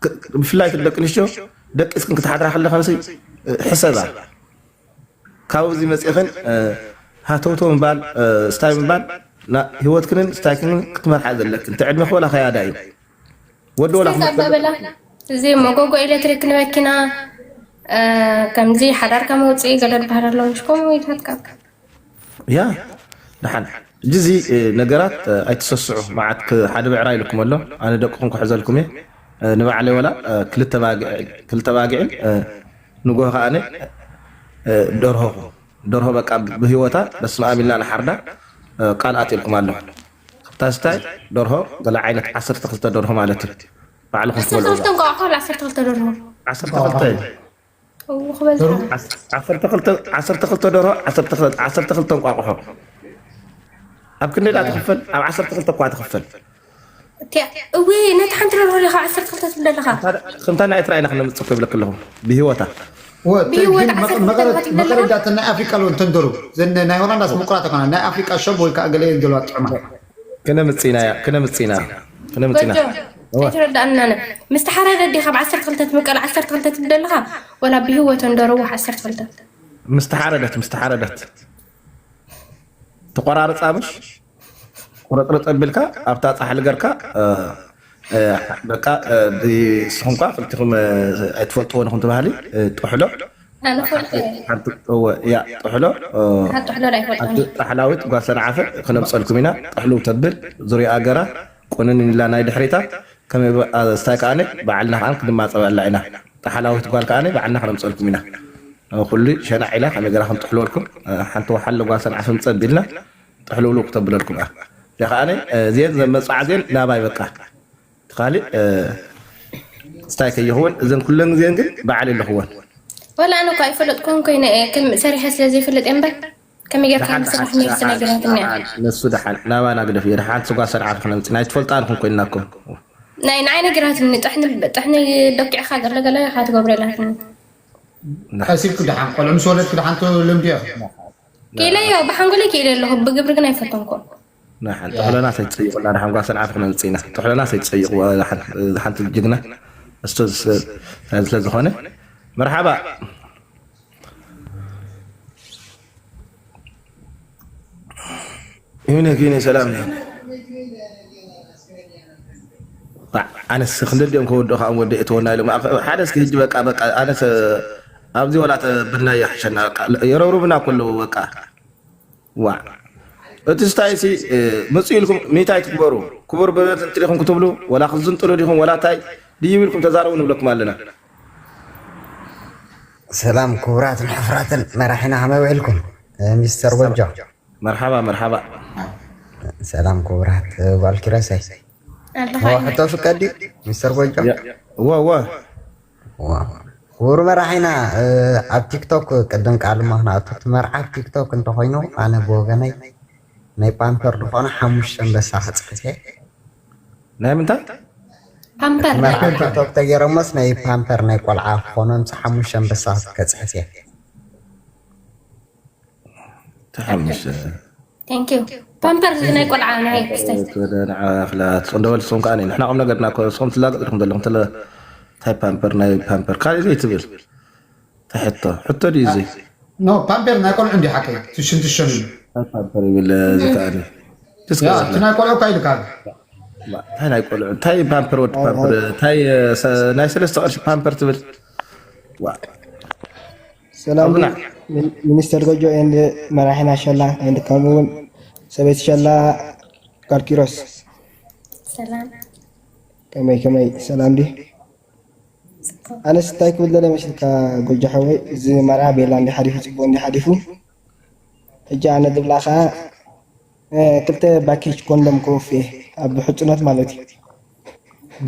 ክ- ብፍላይ ደቂ ኣንስትዮ ደቂስክን ክትሓድራ ከለኽን ሲ ሕሰባ። ካብዚ መፂእኽን ሃተውተው ምባል፣ ስታይ ምባል፣ ህይወትክንን ስታይክንን ክትመርሓ ዘለክን። እቲ ዕድመ ክበላ ከያዳ እዩ። ወዲ ወላ ክመርሓ በላ እዚ መጎጎ ኤሌክትሪክ ንመኪና፣ ከምዚ ሓዳርካ መውፅኢ ገለ ዝበሃል ኣሎ። ምሽ ከምኡ ኢልካትካ ያ ደሓን ሕጂ እዚ ነገራት ኣይትሰስዑ። መዓት ሓደ ብዕራይ ኢልኩም ኣሎ። ኣነ ደቅኹም ክሕዘልኩም እየ። ንባዕለይ ወላ ክልተ ባግዕን ንጎሆ ከዓነ ደርሆኹ ደርሆ በቃ ብህይወታ በስመ ኣብ ኢልና ንሓርዳ። ቃል ኣትልኩም ኣለኹ። ክታስታይ ደርሆ ገለ ዓይነት ዓሰርተ ክልተ ደርሆ ማለት እዩ። ባዕልኹም ዓሰርተ ትበልዑ ክልተ እንቋቑሖ ዓሰርተ ክልተ ደርሆ ዓሰርተ ክልተ እዩ። እው ክበዝሕ ዓሰርተ ክልተ ደርሆ ዓሰርተ ክልተ እንቋቑሖ ኣብ ክንደይ ዳ ትኽፈል? ኣብ ዓሰርተ ክልተ እኳ ትኽፈል። እቲያ እዊ ነቲ ሓንቲ ደርሆ ዲኻ ዓሰርተ ክልተ ትብል ኣለኻ? ከምታ ናይ ኤርትራ ኢና ክነምፅእ እኮ ይብለክ ኣለኹ ብህይወታ። ብህይወት ዓሰርተ ክልተ ትብል ኣለኻ? መቐረዳተን ናይ ኣፍሪቃ ሎ እንተንደሩ ዘን ናይ ሆላንዳስ ምቁራት ኣይኮና ናይ ኣፍሪቃ ሸብ ወይ ከዓ ገለ እየን ዘለዋ ጥዑማ። ክነምፅእ ኢና እያ ክነምፅእ ኢና ክነምፅእ ኢና። ጎጆ ኣይትረዳእናን። ምስ ተሓረደ ዲኻ ብ ዓሰርተ ክልተ ትምቀል ዓሰርተ ክልተ ትብል ኣለኻ? ወላ ብህይወተን ዶ ረዋሕ ዓሰርተ ክልተ ምስ ተሓረደት ምስ ተሓረደት ትቆራርፃ ምሽ ቁርፅርፅ ኣቢልካ ኣብታ ፃሕሊ ገርካ በቃ ንስኹም ኳ ክልቲኹም ኣይትፈልጥዎ ንኹም ትባህሊ ጥሕሎ ኣነ ፈልጦ እየ። ሓንቲ እወ እያ ጥሕሎ ካብ ጥሕሎ ዶ ኣይፈልጦን ሓንቲ ጣሕላዊት ጓል ሰንዓፈ ክነምፀልኩም ኢና። ጥሕልው ተብል ዙርያ ኣገራ ቁንንን ኢላ ናይ ድሕሪታ ከመይ ስታይ ከኣነ ባዕልና ከኣን ክንማፀበላ ኢና። ጣሕላዊት ጓል ከኣነ ባዕልና ክነምፀልኩም ኢና። ኩሉ ሸናዕ ኢላ ከመይ ገራ ክንጥሕልወልኩም ሓንቲ ወሓለ ጓል ሰንዓፈ ምፀ ቢልና ጥሕልውልው ክተብለልኩም እያ። እዚኣ ከኣነ እዚአን ዘመፅዓ እዚአን ናባይ በቃ እቲ ካሊእ ስታይ ከይኸውን እዘን ኩለን ግዜን ግን በዓል ኣለኽወን። ወላ ኣነ እኮ ኣይፈለጥኩን ኮይነ እየ ከም ሰሪሐ ስለ ዘይፈልጥ እየ እምበር ከመይ ጌርካ ደሓን ምስራሕ ደሓን ነይርሲ ነገራትኒ እያ። ደሓን ንሱ ደሓን ናባና ግደፍ እየ ደሓን ስጓ ሰንዓፈ ክነምፅእ ናይ ትፈልጣ ንኹን ኮይንናኩም ናይ ንዓይ ነገራትኒ ጥሕኒ ጥሕኒ ደኪዕኻ ገለ ገለ ኢኻ ትገብረላትኒ። ቀስ ኢልኩ ደሓን ቆልዑ ምስ ወለድኩ ደሓን ልምዲ እየ። ክኢለዮ ብሓንጎለይ ክኢለ ኣለኹ ብግብሪ ግን ኣይፈተንኩ። ንሓን ጥሕለና ሰይትፀይቁና ንሓን ጓሰን ዓፍ ክነምፅእና ጥሕለና ሰይትፀይቁ ሓንቲ ጅግና እስቶ ስለዝኾነ መርሓባ ይሁን ይሁን ሰላም ይሁን ኣነስ ክንደዲኦም ከወድኡ ከዓ ወደ እትወና ኢሎም ሓደ እስኪ ህጂ በቃ በቃ ኣነስ ኣብዚ ወላ ተብልና ይሕሸና የረብሩብና ከለዉ በቃ ዋ እቲ ስታይ ሲ ምጽኡ ኢልኩም ሚታይ ትግበሩ ክቡር ብረት እንት ዲኹም ክትብሉ ወላ ክትዝንጥሉ ዲኹም ወላ ታይ ድይብ ኢልኩም ተዛረቡ ንብለኩም ኣለና። ሰላም ክቡራትን ሕፍራትን መራሒና ከመይ ውዒልኩም? ሚስተር ጎጆ መርሓባ መርሓባ። ሰላም ክቡራት ጓል ኪሮሰይ። ሕቶ ፍቀድ ድዩ ሚስተር ጎጆ? እወ እወ። ክቡር መራሒና ኣብ ቲክቶክ ቅድም ቃል እሞ ክንኣቱ እቲ መርዓ ኣብ ቲክቶክ እንተኮይኑ ኣነ ብወገነይ ናይ ፓምፐር ዝኾነ ሓሙሽተ ኣንበሳ ክፅሕፍ እየ። ናይ ምንታይ? ፓምፐር መርዓ ኣብ ቲክቶክ ተገይሮሞስ ናይ ፓምፐር ናይ ቆልዓ ክኾኖ ምስ ሓሙሽተ ኣንበሳ ከፅሕፍ እየ። ተሓምሽ ቴንኪዩ ፓምፐር ናይ ቆልዓ ናይ ክስተት ወደ ንዓኽላ ትፅንደበል ስም ከኣ ንሕና ቁም ነገርና እኮ ስኹም ትላገጥ ኢኹም ዘለኹም ተለ እንታይ ፓምፐር ናይ ፓምፐር ካልእ ዘይትብል እንታይ ሕቶ ሕቶ ድዩ እዚ ኖ ፓምፔር ናይ ቆልዑ እንዲ ሓቀይ ትሽን ትሸን እዩ እንታይ ፓምፐር ይብል እዚ ከኣ ያ እቲ ናይ ቆልዑ እኳ ኢልካ እንታይ ናይ ቆልዑ እንታይ ፓምፐር ወዲ ፓምፐር እንታይ ናይ ሰለስተ ቅርሺ ፓምፐር ትብል ዋ ሰላም ኣቡና። ሚኒስተር ጎጆ ኤንድ መራሒና ሸላ ኤንድ ከምኡ እውን ሰበይቲ ሸላ ቃል ኪሮስ ሰላም ከመይ ከመይ ሰላም ዲ ኣነስ እንታይ ክብል ደለ መሲልካ ጎጆ ሓወይ እዚ መርዓ ቤላ እንዲ ሓሊፉ ፅቡቅ እንዲ ሓሊፉ ሕጂ ኣነ ዝብላ ከዓ እ፣ ክልተ ባኬጅ ኮንዶም ክወፍ እየ ኣብ ሕፁነት ማለት እዩ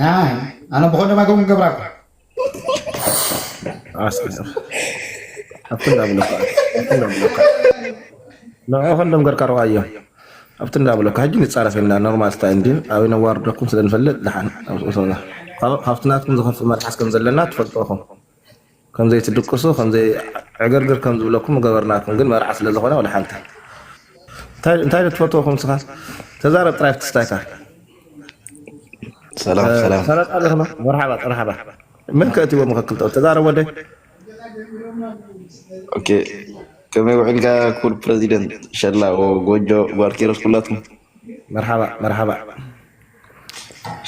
ናይ ኣነ ብኮንዶም ኣይገብሩን ገብራኩ ኣብቲ እንዳብለካ ኣብቲ እንዳብለካ ንዑ ከንዶም ገርካ ረዋዮ ኣብቲ እንዳብለካ ሕጂ ንፃረፍ ኢና ኖርማል ስታይ እንዲ ኣበይ ነዋርደኩም ስለ ንፈልጥ ድሓን ካብቲ ናትኩም ዝኸፍእ መልሓስ ከም ዘለና ትፈልጡ ኢኹም ከምዘይትድቅሱ ከምዘይ ዕግርግር ከም ዝብለኩም ገበርናኩም ግን መርዓ ስለ ዝኾነ ወላ ሓንቲ እንታይ እንታይ ትፈትዎ ከም ስኻ ተዛረብ ጥራይ ፍትስታይካ ሰላም ሰላም። ሰላም ኣለኹም። መርሓባ መርሓባ። መን ከእትዎ ምኸክል ተዛረብ ወደይ። ኦኬ። ከመይ ውዕልካ ክቡር ፕረዚደንት ሸላ፣ ጎጆ፣ ጓል ኪሮስ፣ ኩላትኩም? መርሓባ መርሓባ።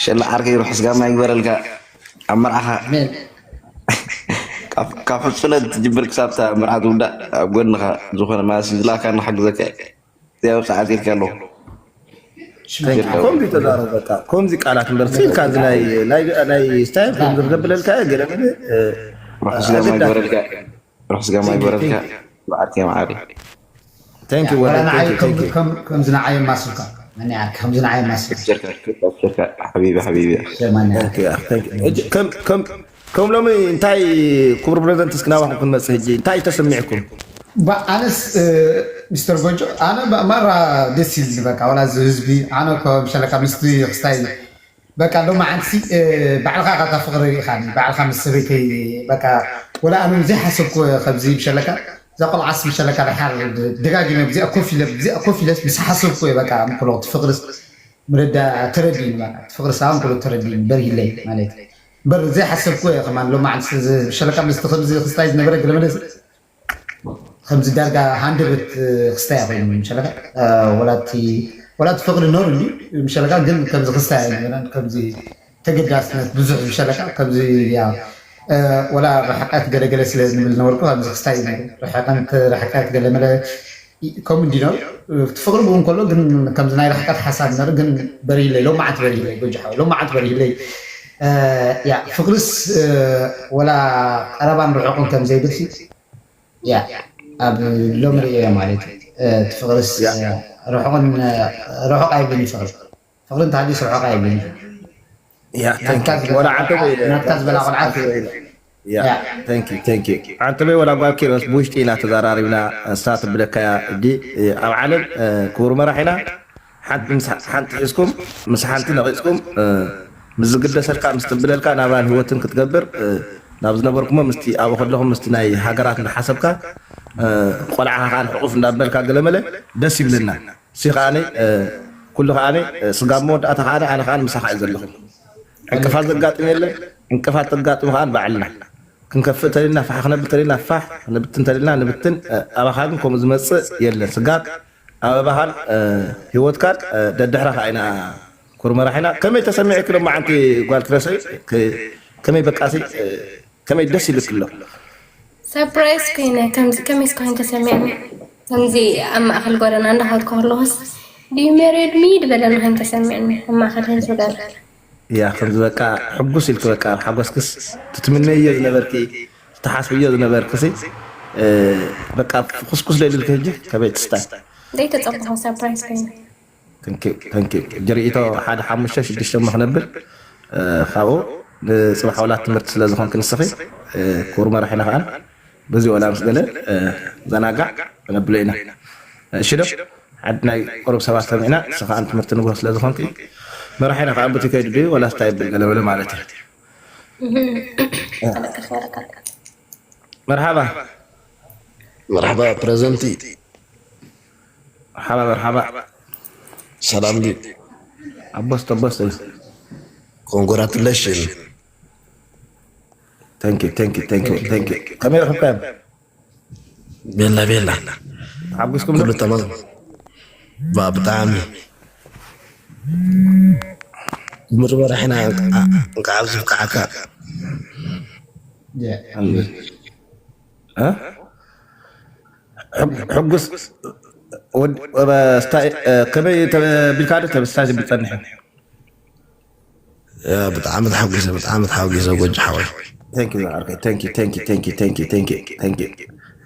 ሸላ ዓርከይ፣ ርሑስ ጋማ ይግበረልካ። ኣብ መርዓኻ ካብ ሕጽለት ትጅምር ክሳብታ መርዓ ትውዳእ ኣብ ጎንኻ ዝኾነ ማሲ ዝላካ ንሓግዘካ። እዚኣ ሰዓት ኢልካ ኣለኹ። ከምዚ ተዛረብ በቃ፣ ከምዚ ቃላት እምበር ስኢልካ፣ እዚ ናይ ናይ ናይ ስታይል ከምዚ ክገብለልካ ገለ ገለ። ርሑስ ጋማ ይግበረልካ። ርሑስ ጋማ ይግበረልካ። ብዓርከይ መዓሪ። Thank you ወደ፣ thank you፣ thank you። ከምዚ ንዓይ ማስልካ መን ያር ከምዚ ንዓይ ማስልካ። ሓቢቢ ሓቢቢ። ከም ከም ከም ሎሚ እንታይ ክቡር ፕረዚደንት እስኪ ናባኹም ክንመጽእ ሕጂ እንታይ ተሰሚዕኩም? ኣነስ ሚስተር ጎጆ ኣነ ማራ ደስ ኢልኒ። በቃ ዋላ እዚ ህዝቢ ኣነ እኮ ምሸለካ ምስቲ ክስታይ በቃ ሎማዓንቲ ባዕልኻ ኢኻ እታ ፍቕሪ ርኢኻኒ። ባዕልኻ ምስ ሰበይተይ በቃ ወላ ኣነ ዘይሓሰብኩ። ከብዚ ምሸለካ እዛ ቆልዓስ ምሸለካ ደሓር ደጋጊመ ብዚኣ ኮፍ ኢለ ብዚኣ ኮፍ ኢለስ ምስ ሓሰብኩ እየ በቃ ምክሎ እቲ ፍቕርስ ምርዳ ተረዲኒ ማለት ፍቕርስ ኣሁን ክሎ ተረዲኒ በርሂለይ ማለት እምበር ዘይሓሰብኩ እየ። ከማን ሎማዓንቲ ምሸለካ ምስቲ ከምዚ ክስታይ ዝነበረ ገለመለ ከምዚ ዳርጋ ሃንደበት ክስታይ ኮይኑ ምሸለካ ወላቲ ወላቲ ፍቕሪ ኖር እንዲ ምሸለካ ግን ከምዚ ክስታይ ኣይነበረን። ከምዚ ተገዳስነት ብዙሕ ምሸለካ ከምዚ ያ ወላ ርሕቀት ገለገለ ስለ ንብል ነበርኩ። ከምዚ ክስታይ እዩ ነይሩ። ርሕቀት ርሕቀት ገለመለ ከምኡ እንዲ ነሩ። እቲ ፍቕሪ ብኡ እንከሎ ግን ከምዚ ናይ ርሕቀት ሓሳብ ነሩ። ግን በሪለይ ሎማዓት በሪለይ ጎጃ ሓወይ ሎማዓት በሪለይ ያ ፍቕርስ ወላ ቀረባን ርሑቕን ከም ዘይብል ያ ኣብ ሎሚ ርእዮ ማለት እዩ። እቲ ፍቕርስ ርሑቕን ርሑቕ ኣይብልን እዩ። ፍቕሪ ፍቕሪ እንተሃልዩስ ርሑቕ ኣይብልን እዩ። ያ ናትካ ዝበላ ቆልዓ ናትካ ዝበላ ቆልዓ ያ ያ። Thank you thank you። ዓንተበይ ወላ ጓል ኪሮስ ብውሽጢ ኢና ተዘራሪብና። እሳ ትብለካ እያ እዲ ኣብ ዓለም ክቡር መራሒና ሓንቲ ምስ ሓንቲ ሒዝኩም ምስ ሓንቲ ነቒጽኩም ምስ ዝግደሰልካ ምስ ትብለልካ ናብራን ህይወትን ክትገብር ናብ ዝነበርኩሞ ምስቲ ኣብኡ ከለኹም ምስቲ ናይ ሃገራት እንዳሓሰብካ ቆልዓኻ ከዓ ንሕቑፍ እንዳበልካ ገለመለ ደስ ይብለና። እሲ ከዓ ኩሉ ከዓ ስጋብ መወዳእታ ከዓ ኣነ ከዓ ምሳኻ እዩ ዘለኹ። ዕንቅፋት ዘጋጥም የለን። ዕንቅፋት ተጋጥሙ ከዓ ባዕልና ክንከፍእ ተሊልና ፋሕ ክነብል ተሊልና ፋሕ ክንብትን ተሊልና ንብትን። ኣባኻ ግን ከምኡ ዝመፅእ የለን። ስጋብ ኣበባኻን ህይወትካን ደድሕረኻ ኢና። ኩር መራሒና ከመይ ተሰሚዕክ ሎማዓንቲ ጓል ክረሰይ? ከመይ በቃሲ ከመይ ደስ ይልክ ኣሎ? ሰርፕራይዝ ኮይነ ከምዚ ከመይ ስኮይን ተሰሚዕኒ። ከምዚ ኣብ ማእኸል ጎደና እንዳኸድኩ ከለኹስ ድዩ ሜሪድ ሚ ድበለኒ ኮይን ተሰሚዕኒ ኣብ ማእኸል ህዝቢ ገለ። ያ ከምዚ በቃ ሕጉስ ኢልክ በቃ ኣብ ሓጎስክስ ትትምነዮ ዝነበርኪ ትሓስብዮ ዝነበርክሲ በቃ ፍኩስኩስ ለይልልክ ህጂ ከመይ ትስታይ? ዘይተጸበኹ ሰርፕራይዝ ኮይኑ። ጀርኢቶ ሓደ ሓሙሽተ ሽዱሽተ እሞ ክነብል ካብኡ ንፅባሕ ወላት ትምህርቲ ስለ ዝኾንክ ንስኺ ክቡር መራሒና ከዓን በዚ ወላ ምስ ገለ ዘናጋዕ ክነብሎ ኢና። እሺ ዶ ሓድ ናይ ቁሩብ ሰባት ሰሚዕና ንስኻ ትምህርቲ ንግሆ ስለ ዝኾንክ መራሒና ከዓ ብቲ ከይዱ ድዩ ወላ ስታይ ብል ገለ በለ ማለት እዩ። መርሓባ መርሓባ ፕረዘንቲ መርሓባ መርሓባ ሰላም ድዩ? ኣቦስ ተቦስ እዩ። ኮንግራቱሌሽን Thank you thank you thank you thank you ከመይ ረኽብካዮም? ቤላ ቤላ ሓጉስኩም ዶ? ኩሉ ተማም ባ ብጣዕሚ ምር መራሒና እንካ ኣብዚ ብቃዓካ እ? ሕጉስ ከመይ ተቢልካ ዶ ተብስታ ዝብል ጸኒሑ ብጣዕሚ ተሓጒሰ ብጣዕሚ ተሓጒሰ ጎጆ ሓወይ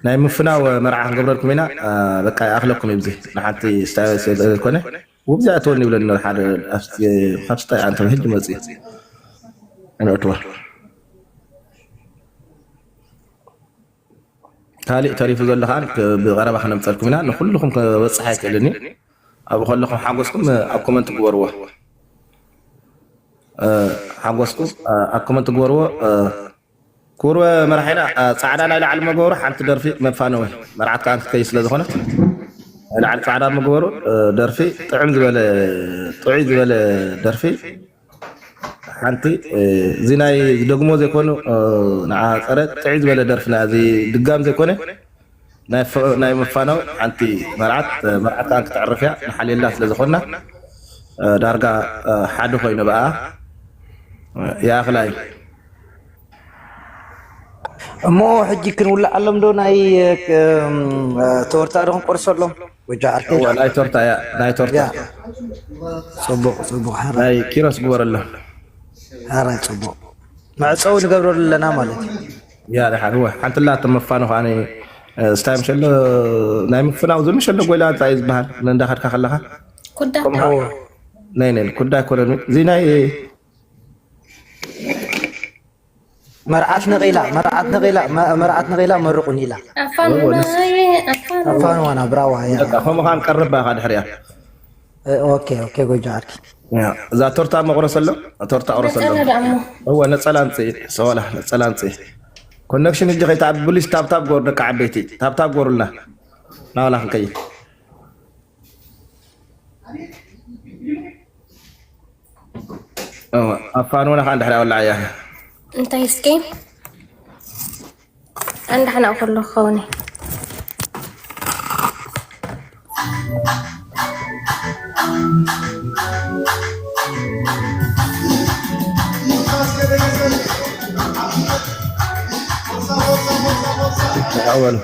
ናይ ምፍናው መርዓ ክንገብረልኩም ኢና በቃ ይኣኽለኩም እዩ ብዚ ንሓንቲ ስታይል ኮነ ውብዚ ኣተወኒ ይብለኒ ሓደ ካብስታይ ኣንተ ህጅ መፅእ ኣነእትዋ ካሊእ ተሪፉ ዘሎ ከዓ ብቐረባ ክነምፀልኩም ኢና። ንኩልኹም ክበፅሕ ኣይክእልን እዩ። ኣብኡ ከለኹም ሓጎስኩም ኣብ ኮመንት ግበርዎ። ሓጎስኩም ኣብ ኮመንት ግበርዎ። ክቡር መራሒና ፃዕዳ ናይ ላዕሊ መግበሩ ሓንቲ ደርፊ መፋነዊ መርዓት ከዓ ክትከይ ስለ ዝኾነት ናይ ላዕሊ ፃዕዳ መግበሩ ደርፊ ጥዕም ዝበለ ጥዑይ ዝበለ ደርፊ ሓንቲ እዚ ናይ ዝደግሞ ዘይኮኑ ንዓ ፀረ ጥዒ ዝበለ ደርፍና እዚ ድጋም ዘይኮነ ናይ መፋነው ሓንቲ መርዓት መርዓት ከዓን ክትዕርፍያ ንሓልየላ ስለዝኮና ዳርጋ ሓደ ኮይኑ ብኣ ይኣኽላ እዩ። እሞ ሕጂ ክንውልዓሎም ዶ ናይ ተወርታ ዶ ክንቆርሰሎም? ወጃ ዓርከይ እዋ ናይ ቶርታ እያ ናይ ቶርታ ያ ጽቡቅ ጽቡቅ ሓራ ናይ ኪሮስ ግበረላ። ሓራ ጽቡቅ መዕጸዊ ንገብረሉ ኣለና ማለት እዩ። ያ ደሓን እወ ሓንቲ ላተ መፋኑ ከዓኒ ስታይ ምሸሎ ናይ ምፍናው ዝምሸሎ ጎይላ እንታይ እዩ ዝበሃል ነንዳኸድካ ከለኻ ኩዳ እዎ ናይ ናይ ኩዳ ኢኮኖሚ እዚ ናይ መርዓት ነቒላ መርዓት ነቒላ መ- መርዓት ነቒላ መርቑኒ ኢላ ኣፋንዋና ኣፋንዋና ኣፋንዋና ብራዋ ያ በቃ ከምኡ ከዓን ቀርብ ባኻ ድሕሪያ እ፣ ኦኬ ኦኬ ጎጆ ዓርኪ ያ፣ እዛ ቶርታ መቑረስ ኣሎ ቶርታ ቁረስ ኣሎ ነፀላ ደኣ እሞ እወ ነፀላ ኣምፅኢ ሰዋላ ነፀላ ኣምፅኢ ኮነክሽን እጅ ከይተዓቢ ብሊስ ታብታብ ጎር ደቂ ዓበይቲ ታብታብ ጎሩልና ናባላ ክንከይድ ኣፋንወና ከዓ እንድሕር ኣወላዓያ እንታይ እስኪ እንዳሕና ከሎ ክኸውን ኣወል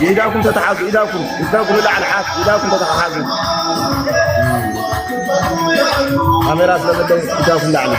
ኢዳኩም ተተሓዙ ኢዳኩም ኢዳኩም ንላዕሊ ሓፍ ኢዳኩም ተተሓሓዙ ካሜራ ስለዘለው ኢዳኩም ላዕሊ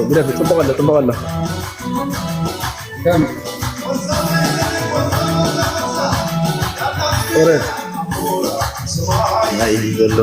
ግደፍ ፅቡቅ ኣሎ ፅቡቅ ኣሎ ረ ናይ ዘሎ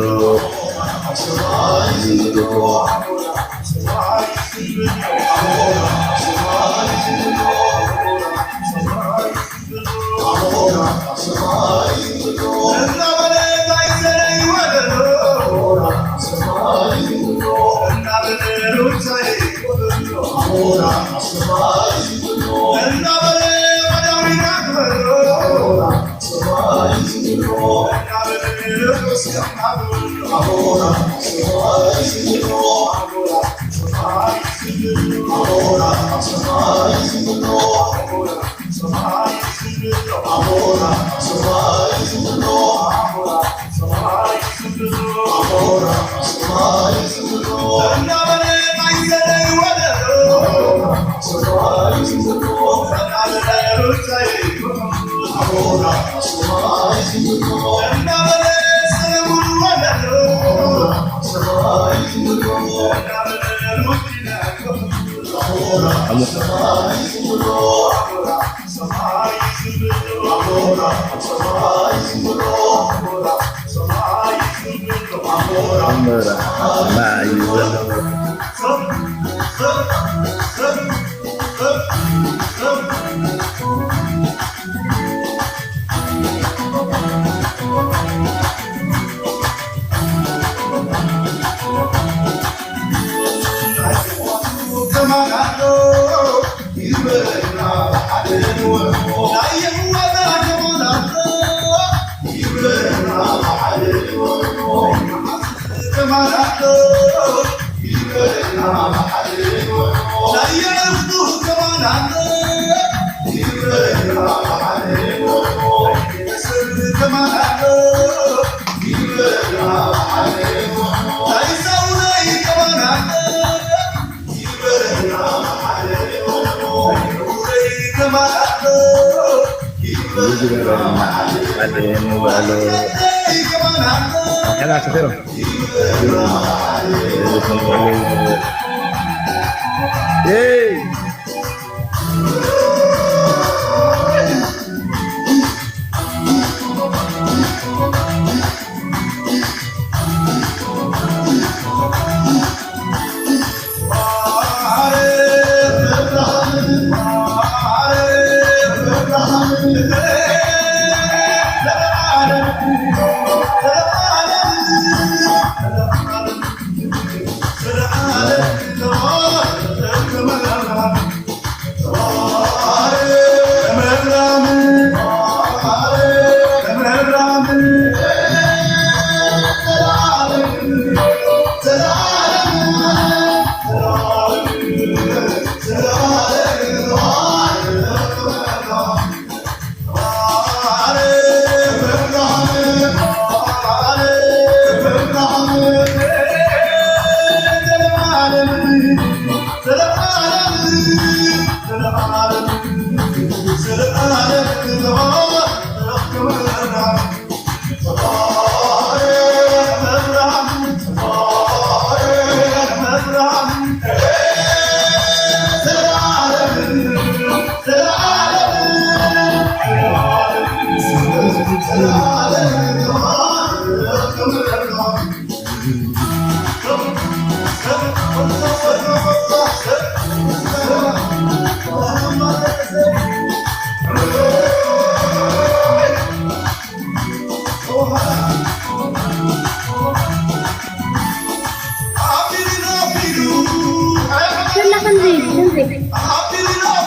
ከላ ከምዚ ከምዚ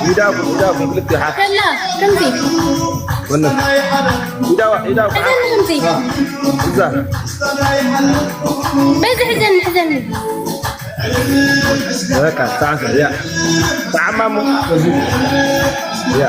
ኢዳ ኢዳ ክልተ ሓ ከላ ከምዚ ወነ ኢዳ ኢዳ ከላ ከምዚ እዛ በዚ ሕዘን ሕዘን በቃ ሳንሰ ያ ተዓማሙ ያ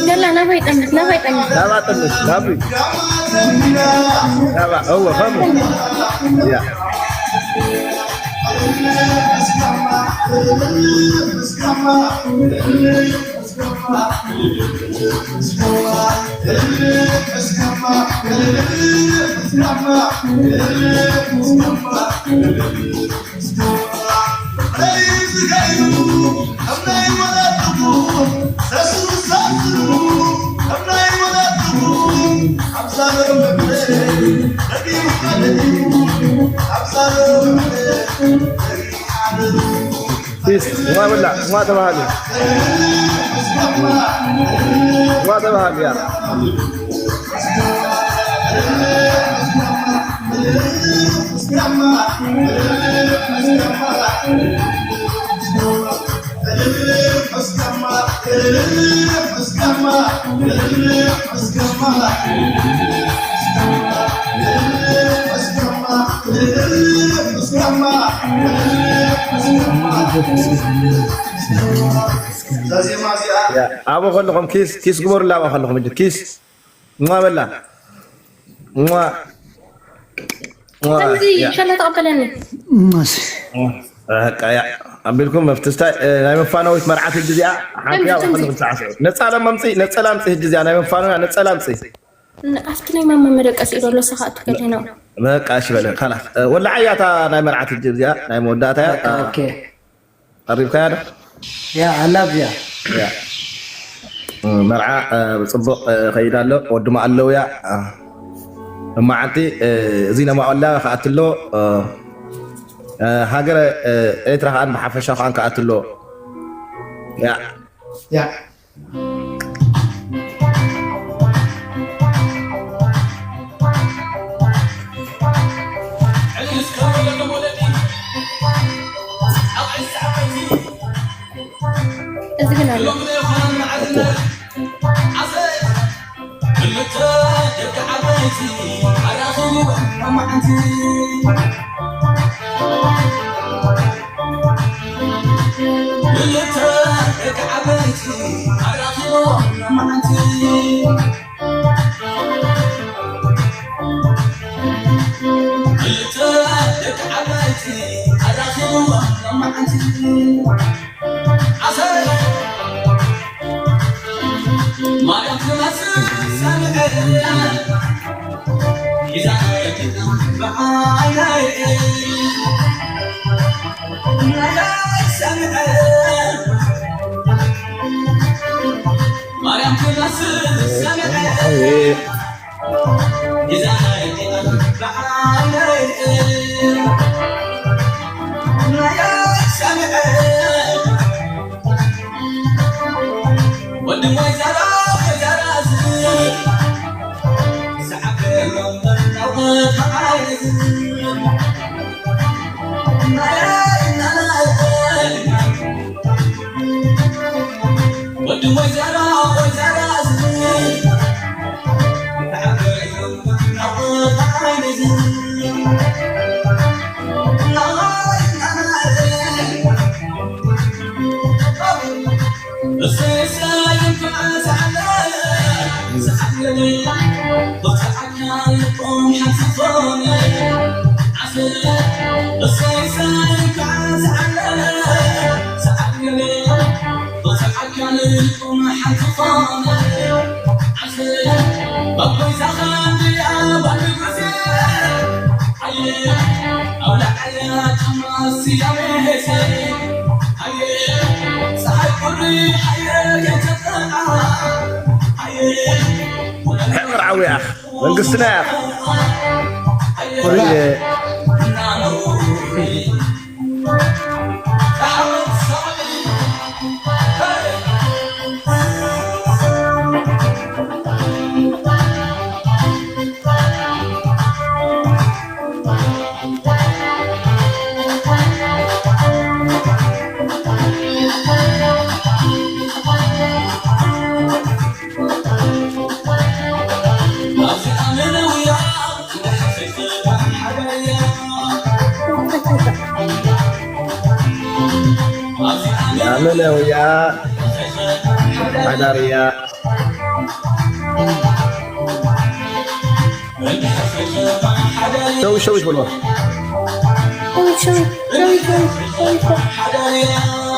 يلا نبي يطنش نبي يطنش نبي يطنش نبي نبي هو فهمه يا ፒስ፣ እንኳ በላ፣ እንኳ ተባሃለ። እንኳ ተባሃለ፣ ያ። ያ፣ ኣብኡ ከለኹም ኪስ፣ ኪስ ግበሩላ፣ ኣብኡ ከለኹም እንጂ ኪስ። እማ በላ። እማ፣ እማ፣ ከምዚ ያ። ሸላ ተቐበለኒ። እማስ። በቃ፣ ያ። ኣቢልኩም መፍትስታይ፣ እ፣ ናይ መፋነዊት መርዓት ህጂ እዚኣ፣ ሓንቲ ከምዚ፣ ኣብኡ ከምዚ። ከለኹም ሰዓት። ነጸላ መምጽኢ፣ ነጸላ ምጽኢ ህጂ እዚኣ፣ ናይ መፋነዊያ ነጸላ ምጽኢ። ን-፣ ኣብቲ ናይ ማማ መደቀሲ ኢሉ ኣሎ፣ ንስኻ ኣትከል ሄኖም። በቃ፣ እሺ በለ፣ ካላስ። እ፣ ወላዓያ እታ ናይ መርዓት ህጂ እዚኣ፣ ናይ መወዳእታ እያ። በቃ፣ እ፣ ኦኬ። ቀሪብካያ ዶ? ያ፣ ኣላ ኣብዚኣ። ያ። እ፣ መርዓ፣ እ፣ ብጽቡቕ፣ እ፣ ከይድ ኣሎ። ወድማ ኣለውያ። እ፣ እማዓንቲ፣ እ፣ እዚ ነማኦላ ከኣትሎ፣ እ፣ እ፣ ሃገረ፣ እ፣ ኤርትራ ከኣን ብሓፈሻ ከኣን ከኣትሎ። ያ። ያ። እዚ ግን ኣሎ። መርዓዊ ኣኽ መንግስትና እያ። ወላሂ። ኣመናውያ ሓዳርያ። ሸዊት ሸዊት በልዋ። ሸዊት ሸዊት ሸዊት ሸዊት ሸዊት ሸዊት።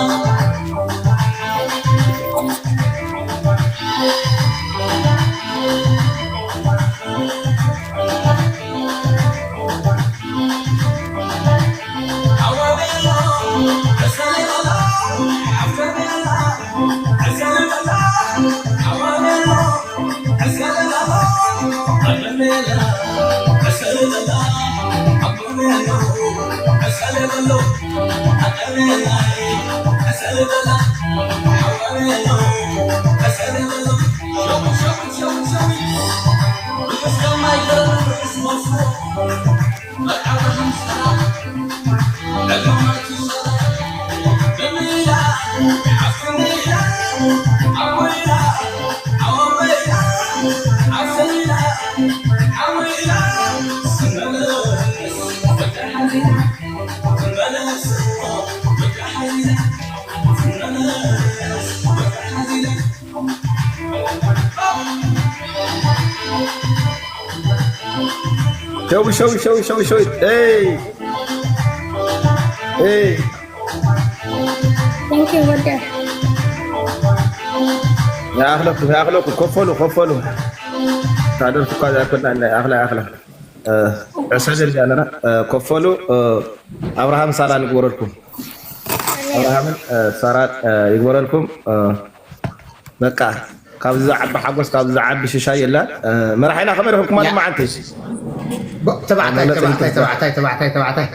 ሸዊ ሸዊ ሸዊ ሸዊ ሸዊ። ኤይ ኤይ። Thank you ወደ ይኣኽለኩም ይኣኽለኩም። ኮፈሉ ኮፈሉ። ታደርኩ እኳ ዘይኮና ኣኽላ ኣኽላ። ዕሰብ ርጃ ኣለና። ኮፈሉ። ኣብርሃም ሳራ ንግበረልኩም። ኣብርሃምን ሳራ ይግበረልኩም። በቃ ካብዚ ዝዓቢ ሓጎስ ካብዚ ዝዓቢ ሽሻይ የለን። መራሒና ከመይ ረኽብኩማ? ድማ ዓንቲ ተባዕታይ ተባዕታይ ተባዕታይ ተባዕታይ ተባዕታይ።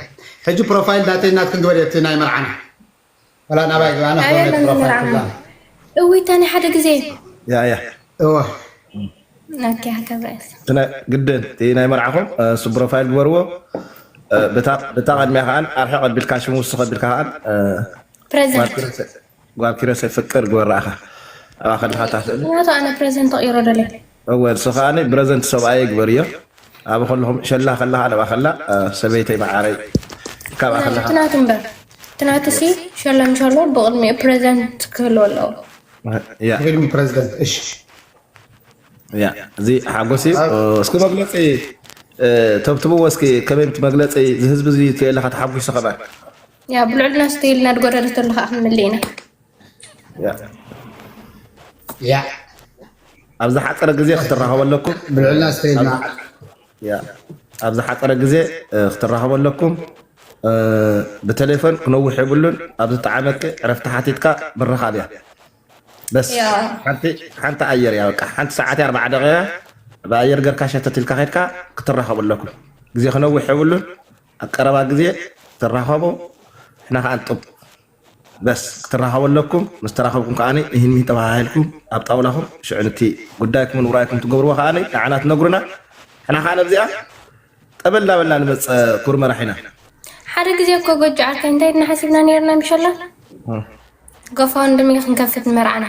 ሕጂ ፕሮፋይል ናተይ ናትክን ግበር። እቲ ናይ መርዓና ወላ ናባይ ግባና። ኣበይ ኣሎ መርዓና? እውይ ታኒ ሓደ ግዜ ያ ያ እወ ኦኬ ሃከብረስ ግድን እቲ ናይ መርዓኹም እሱ ፕሮፋይል ግበርዎ። ብታ ቅድሚያ ከዓን ኣርሒ ቀቢልካ ሽሙ ውስኽ ቀቢልካ ከዓን ፕሬዘንት ጓል ኪሮሰይ ፍቅር ግበር። ረኣኻ ኣብኣ ከለኻ እታ ስእሊ ምክንያቱ ኣነ ፕሬዘንት ተቕይሮ ደለ እወ ንሱ ከዓኒ ብረዘንት ሰብኣየ ግበርዮ። ኣብ ከለኹም ሸላ ከለኻ ኣብኣ ከላ ሰበይተይ መዓረይ ካብኣ ከለኻ ትናቱ እምበር ትናቱ ሲ ሸሎ ንሸሎ ብቕድሚኡ ፕሬዘንት ክህልዎ ኣለዎ። ያ ፊልም ፕሬዚደንት እሺ ያ እዚ ሓጎስ እዩ። እስኪ መግለፂ ተብትብዎ እስኪ ከመይ መግለፂ ዝህዝቢ እዚ ትየለካ ተሓጒሱ ከማን ያ ብልዕልና ስተይልና ድጎረደተሉ ከዓ ክንምልእ ኢና። ያ ያ ኣብ ዝሓፀረ ግዜ ክትራኸቡ ኣለኩም። ብልዕልና ስተይልና ያ ኣብ ዝሓፀረ ግዜ ክትራኸቡ ኣለኩም። ብቴሌፎን ክነውሕ የብሉን። ኣብ ዝጠዓመኪ ዕረፍቲ ሓቲትካ ምርኻብ እያ። በስ ያ። ሓንቲ ሓንቲ ኣየር እያ በቃ ሓንቲ ሰዓት እያ ኣርባዓ ደቂቃ ብኣየር ገርካ ሸተት ኢልካ ከድካ ክትራኸቡ ኣለኩም። ግዜ ክነውሕ የብሉን። ኣብ ቀረባ ግዜ ትራኸቡ። ሕና ከዓ ንጡብ በስ ክትራኸቡ ኣለኩም። ምስ ተራኸብኩም ከዓ እህኒ ተባሃሂልኩም ኣብ ጣውላኹም ሽዑ ንቲ ጉዳይኩምን ውራይኩም ትገብርዎ ከዓ ንዓና ትነግሩና። ሕና ከዓ ነብዚኣ ጠበል ዳበልና ንመፀ ኩር መራሒና ሓደ ግዜ እኮ ጎጆ ዓርከይ እንታይ ድና ሓሲብና ነርና ምሸላ ጎፋውንድሚ ክንከፍት ንመርዓና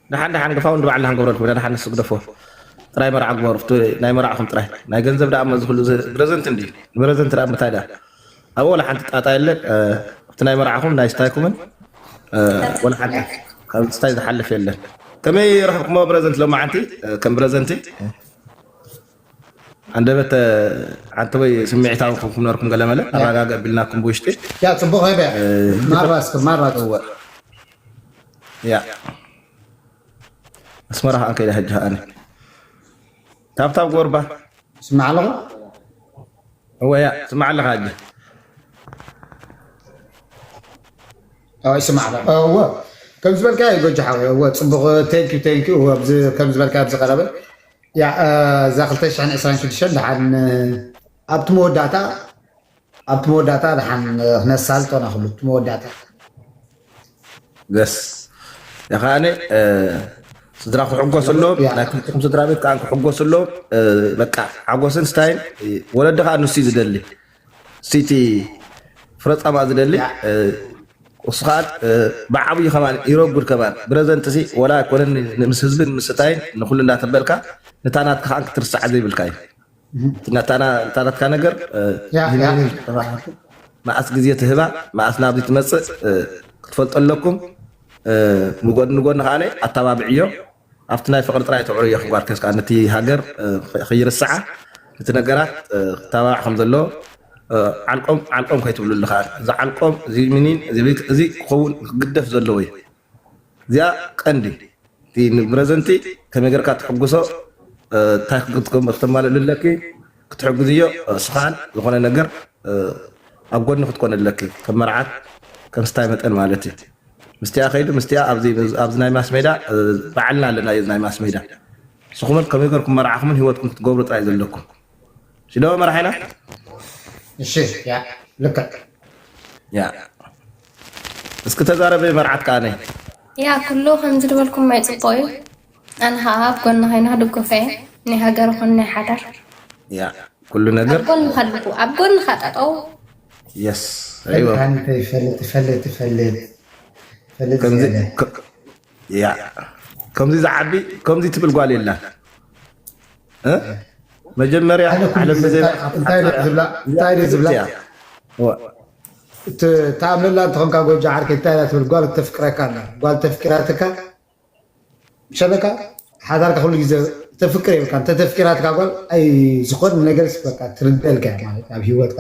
ደሓን ደሓን ግፋውንድ ባዕልና ክንገብረልኩም ኢና። ደሓን ንሱ ግደፎ። ጥራይ መርዓ ግበሩ። ፍቱ ናይ መርዓኹም ጥራይ ናይ ገንዘብ ደኣ መዚ ኩሉ ፕረዘንት እንዲ ፕረዘንት ደኣ ምታይ ደኣ ኣብኡ ወላ ሓንቲ ጣጣ የለን። እቲ ናይ መርዓኹም ናይ ስታይኩምን ወላ ሓንቲ ካብ ስታይ ዝሓልፍ የለን። ከመይ ረኽብኩሞ ፕረዘንት ሎማዓንቲ ከም ፕረዘንቲ ኣንደበት ሓንቲ ወይ ስምዒታዊ ኮንኩም ነርኩም ገለመለ ኣረጋገ ቢልናኩም ብውሽጢ ያ ፅቡቅ ሄበ ማራ እስኪ ማራ ፅቡቅ ያ ኣስመራ ከዓ ከይዳ ሕጂ ከዓኒ ታብታብ ጎርባ ስማዕ ኣለኹ እወ ያ ስማዕ ኣለኻ ሕጂ ኣይ ስማዕ ኣለኹ እወ ከም ዝበልካ እዩ ጎጆ ሓወይ እወ ፅቡቅ thank you thank you እወ ኣብዚ ከም ዝበልካ ኣብዚ ቀረበ ያ እዛ ክልተ ሽሕን ዕስራን ሽዱሽተን ደሓን ኣብቲ መወዳእታ ኣብቲ መወዳእታ ደሓን ክነሳልጦ ኢና ክሉ እቲ መወዳእታ ገስ ያኸኣነ ስድራ ክሕጎስ ኣለዎም ናይ ክልትኩም ስድራ ቤት ከዓ ክሕጎስ ኣለዎም በቃ ሓጎስን ስታይን ወለዲ ከዓ ንሱ ዝደሊ ሲቲ ፍረፃማ ዝደሊ እሱ ከዓ ብዓብዩ ከማን ይረጉድ ከማን ብረዘንት ሲ ወላ ኣይኮነን ምስ ህዝብን ምስታይን ንኩሉ እንዳተበልካ ንታ ናትካ ከዓ ክትርስዓ ዘይብልካ እዩ ናታና ናታናትካ ነገር ያ፣ ያ። መዓስ ግዜ ትህባ መዓስ ናብዚ ትመፅእ ክትፈልጡ ኣለኩም። ንጎኒ ንጎኒ ከዓ ኣተባብዕዮ ኣብቲ ናይ ፍቅሪ ጥራይ ተዕርዮ ክጓርከስ ከዓ ነቲ ሃገር ከይርስዓ እቲ ነገራት ክተባባዕ ከም ዘሎ ዓልቆም ዓልቆም ከይትብሉ ኣለካ እዚ ዓልቆም እዚ ሚኒን እዚ ክኸውን ክግደፍ ዘለዎ እዩ። እዚኣ ቀንዲ እቲ ንብረዘንቲ ከመይ ገርካ ትሕጉሶ እንታይ ክትተማልእሉ ኣለኪ ክትሕግዝዮ ስኻን ዝኾነ ነገር ኣብ ጎኒ ክትኮን ኣለኪ ከም መርዓት ከም ስታይ መጠን ማለት እዩ። ምስቲኣ ከይዱ ምስቲኣ ኣብዚ ናይ ማስ ሜዳ ባዕልና ኣለና እዩ ናይ ማስ ሜዳ ንስኹምን ከመይ ገርኩም መርዓኹምን ህይወትኩም ክትገብሩ ጥራይ ዘለኩም ሽዶ መርሓይና እሺ ያ ልክዕ ያ እስኪ ተዛረበ መርዓት ከኣነ። ያ ኩሉ ከምዚ ዝበልኩም ማይ ጽቡቕ እዩ። ኣነ ኸዓ ኣብ ጎንኻ ኢና፣ ክድግፎ እየ። ናይ ሃገር ይኹን ናይ ሓዳር ያ ኩሉ ነገር ኣብ ጎንኻ ኣለኹ፣ ኣብ ጎንኻ ጠጠው። የስ ኣይወ ፈለጥ ፈለጥ ፈለጥ ፈለጥ ከምዚ ፈለጥ ከ- ያ ከምዚ ዝዓቢ ከምዚ ትብል ጓል የላን። እ? መጀመርያ ሓደ ኩሉ ዓለም ግዜ ብዘይ እንታይ እንታይ ድዩ ዝብላ እንታይ ድዩ ዝብላ ያ። ዋ። ት- ተኣምነላ እንተኾንካ ጎጆ ዓርከይ እንታይ እያ ትብል ጓል ተፍቅረካ ኣላ ጓል ተፍቂራትካ ሸለካ ሓዳርካ ኩሉ ግዜ ተፍቅር የብልካ እንተ ተፍቂራትካ ጓል ኣይ ዝኾነ ነገርስ በቃ ትርደልካ እያ ማለት ኣብ ሂወትካ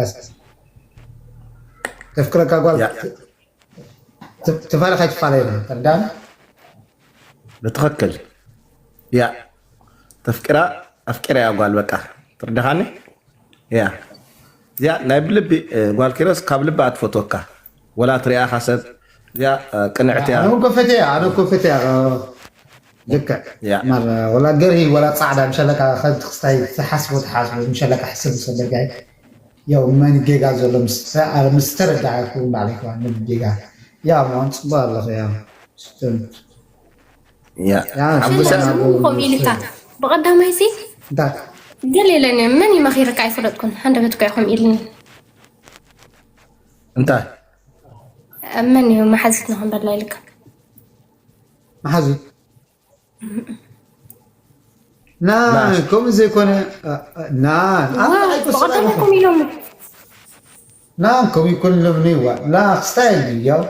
ተፍቅረካ ጓል ያ። ትፋለ ካይትፋለ የብልካ ተርዳን ብትኽክል ያ ተፍቅራ ኣፍቅራ እያ ጓል በቃ ትርድኻኒ ያ እዚኣ ናይ ብልቢ እ፣ ጓል ኪሮስ ካብ ልቢ ኣትፈትወካ ወላ ትሪኣኻ ሰብ እዚኣ እ፣ ቅንዕቲ እያ ኣነ እኮ ፈትያ ኣነ እኮ ፈትያ ልክዕ ያ ማር ወላ ገርሂ ወላ ፃዕዳ ምሸለካ ከንቲ ክስታይ ትሓስቦ ትሓስቦ ምሸለካ ሕስብ ሰለካ ያው መን ጌጋ ዘሎ ምስ ተረዳእኩ ባዕለይ ከዋ ጌጋ ያ ማን ፅቡቅ ኣለኹ ያ ስቱንት ያ ያ ሓጎሳ ሽማ ከምኡ ኢልካ ብቐዳማይ ሲ እንታይ ገለ ኢለኒ መን እዩ መኺርካ ኣይፈለጥኩን። ሃንደበትኳ ይኹም ኢልኒ። እንታይ መን እዩ መሓዝትና ክንበላ ኢልካ። መሓዙት ና ከምኡ ዘይኮነ ና ብቐደመኩም ኢሎም ና ከምኡ ይኮን ኢሎም ነይዋ ና ክስታይ እዩ ያው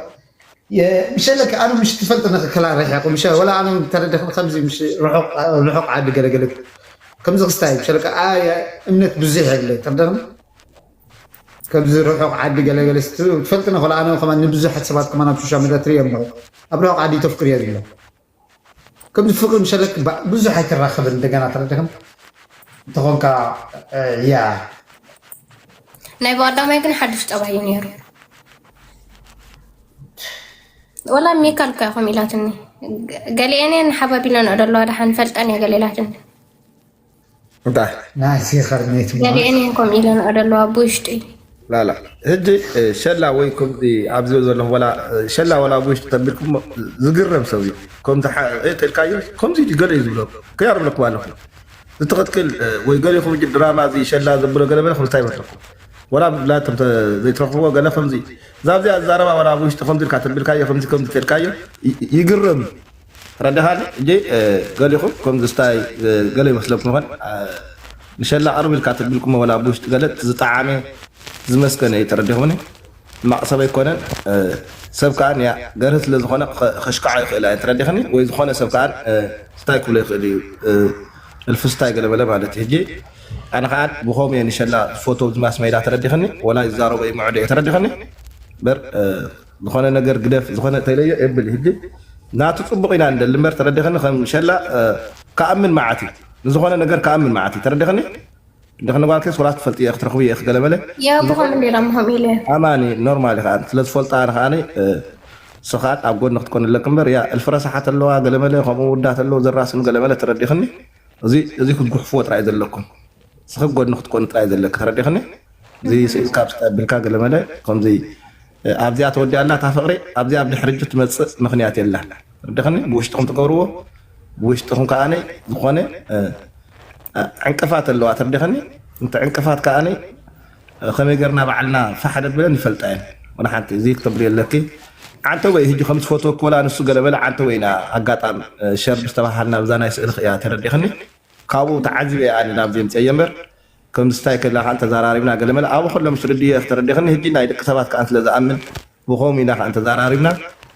ምሸለክ ኣነ ምሽ ትፈልጥ ነክከላ ርሕቁ ምሸ ወላ ኣነ ተረደኽን ከምዚ ምሽ ርሑቕ ዓዲ ገለገለ ከምዚ ክስታይ ምሸለክ እምነት ብዙሕ የብለ ተረደኽን ከምዚ ርሑቕ ዓዲ ገለገለ ትፈልጥ ነኸላ ኣነ ከማ ንብዙሓት ሰባት ከማ ናብ ሶሻል ሚዲያ ትሪኦም ኣለኹ ኣብ ርሑቕ ዓዲ ተፍቅር እየ ዝብሎ ከምዚ ፍቅሪ ምሸለክ ብዙሕ ኣይትራኸብን እንደገና ተረደኽን እንተኾንካ ያ ናይ ብቐዳማይ ግን ሓድሽ ጠባይ እዩ ነይሩ። ወላ ሜካል እኮ እያ ከምኡ ኢላትኒ። ገሊኤን እየን ሓባቢለን እዮ ደለዋ ደሓን ፈልጠን እየ ገለ ኢላትኒ። እንታይ ናይሲ ኸርሜት ገሊኤን እየን ከምኡ ኢለን እዮ ደለዋ ብውሽጢ። ላላ ሕጂ እ፣ ሸላ ወይ ከምዚ ኣብዚ ዘለኹ ወላ እ፣ ሸላ ወላ ኣብ ውሽጢ ተቢልኩም ዝግረም ሰብ እዩ። ከምዚ ሓ- እ፣ ተልካዮ ከምዚ እዩ ገለ እዩ ዝብሎ ከያርብለኩም ኣለኹ ዝትኽትክል እ፣ ወይ ገሊኹም ሕጂ ድራማ እዚ ሸላ ዘብሎ ገለ በለ ክልታይ ይመስለኩም ወላ ብላቶም ተ- ዘይትረኽብዎ ገለ ከምዚ እዛ ኣብዚኣ ዝዛረባ ወላ ኣብ ውሽጢ ከምዚ ኢልካ ተቢልካዮ ከምዚ ከምዚ ተልካዮ ይ- ይግረም እዩ። ተረዳኻኒ እንጂ እ፣ ገሊኹም ከምዚ ስታይ እ፣ ገለ ይመስለኩም ይኾን እ፣ ንሸላ ቅርብ ኢልካ ተቢልኩም ወላ ኣብ ውሽጢ ገለ ዝጠዓመ ዝመስገነ እዩ ተረዲኹምኒ ሕማቕ ሰብ ኣይኮነን ሰብ ከዓ ንያ ገርህ ስለ ዝኾነ ከሽክዓ ይኽእል ኣየ ተረዲኽኒ ወይ ዝኾነ ሰብ ከዓ ስታይ ክብሎ ይኽእል እዩ እልፊ ስታይ ገለበለ ማለት እዩ ሕጂ ኣነ ከዓ ብኸም እየ ንሸላ ዝፈቶ ዝማስ መይዳ ተረዲኽኒ ወላ ይዛረቦ ይምዕዶ እየ ተረዲኽኒ በር ዝኾነ ነገር ግደፍ ዝኾነ ተይለዮ የብል ሕጂ ናቱ ፅቡቅ ኢና ንደሊ እምበር ተረዲኽኒ ከም ሸላ ከኣምን መዓት እዩ ንዝኾነ ነገር ከኣምን መዓት እዩ ተረዲኽኒ እንደ ክንጓልከስ ወላ ትፈልጥ እየ ክትረኽቡ እየ ክገለበለ ያ ብኸም እንዲራ ምኸም ኢለ ኣማኒ ኖርማል ከዓ ስለ ዝፈልጣ ኣነ ከዓ ስኻት ኣብ ጎድኒ ክትኮን ኣለክ እምበር ያ እልፊ ረሳሓት ኣለዋ ገለመለ ከምኡ ውዳት ኣለዉ ዘራስኑ ገለመለ ተረዲኽኒ እዚ እዚ ክትጉሕፍዎ ጥራይ ዘለኩም ስኺ ጎድኒ ክትኮን ጥራይ ዘለክ ተረዲኽኒ እዚ ስኢልካ ብልካ ገለመለ ከምዚ ኣብዚኣ ተወዲኣላ እታ ፍቕሪ ኣብዚኣ ኣብ ድሕሪ እጁ ትመፅእ ምኽንያት የላን ተረዲኽኒ ብውሽጥኹም ትገብርዎ ብውሽጥኹም ከዓ ዝኾነ ዕንቅፋት ኣለዋ ተርዲኸኒ እንተ ዕንቅፋት ከኣኒ ከመይ ገርና ባዕልና ፋሕ ደብለን ይፈልጣ እየን ወላ ሓንቲ እዚ ክተብሉ የለኪ ዓንተ ወይ ህጂ ከም ትፈትወኪ ወላ ንሱ ገለበለ ዓንተ ወይ ኢና ኣጋጣም ሸር ዝተባሃልና ብዛ ናይ ስእልክ እያ ተረዲኸኒ ካብኡ ተዓዚበ እየ ኣነ ናብዚ ምፅአ እየ እምበር ከም ስታይ ከላ ከዓ ተዛራሪብና ገለመለ ኣብ ከሎ ምስ ርድዮ ተረዲኸኒ ህጂ ናይ ደቂ ሰባት ከዓ ስለ ዝኣምን ብኸም ኢና ከዓ ተዛራሪብና